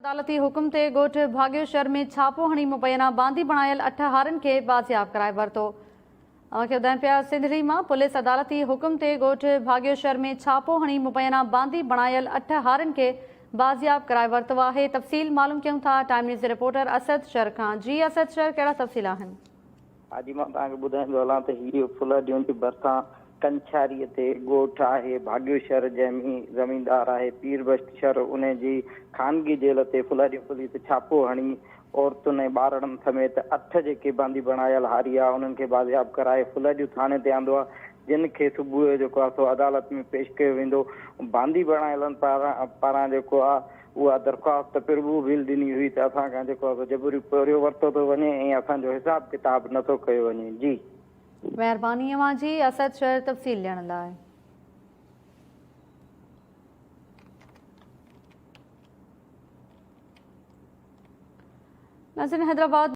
عدالتي حڪم تي ڳوٺ ڀاڳيو شھر ۾ ڇاپو هڻي مبينا باندي بڻايل اٺ هارين کي بازياب ڪرائي ورتو. اوهان کي ٻڌايون پيا سنڌڙي مان پوليس عدالتي حڪم تي ڳوٺ ڀاڳيو شھر ۾ ڇاپو هڻي مبينا باندي بڻايل اٺ هارين کي بازياب ڪرائي ورتو آهي. تفصيل معلوم ڪيون ٿا ٽائيم نيوز جي رپورٽر اسد شھر کان. جي اسد شھر ڪهڙا تفصيل آهن؟ ها جي مان توهان کي ٻڌائيندو هلان ته هي ڦلهڏيون جي ڀرسان ڪنڇاريء تي ڳوٺ آهي ڀاڳيو شھر جنهن ۾ زميندار آهي پير بخش شھر انهي جي خانگي جيل تي ڦلهڏيون پوليس ڇاپو هڻي عورتن ۽ ٻارڙن سميت اٺ جيڪي باندي بڻايل هاري آ انهن کي بازياب ڪرائي ڦلهڏيون ٿاڻي تي آندو آ جن کي صبح جو جيڪو آ سو عدالت ۾ پيش ڪيو ويندو باندي بڻايلن پاران پاران جيڪو آ اها درخواست پرڀو ڀيل ڏني هئي ته اسان کان جيڪو آ سو جبري پورهيو ورتو ٿو وڃي ۽ اسان جو حساب ڪتاب نٿو ڪيو وڃي جي. مهرباني اوهان جي اسد شهر تفصيل ڏيڻ لاء. ناظرين حيدرآباد.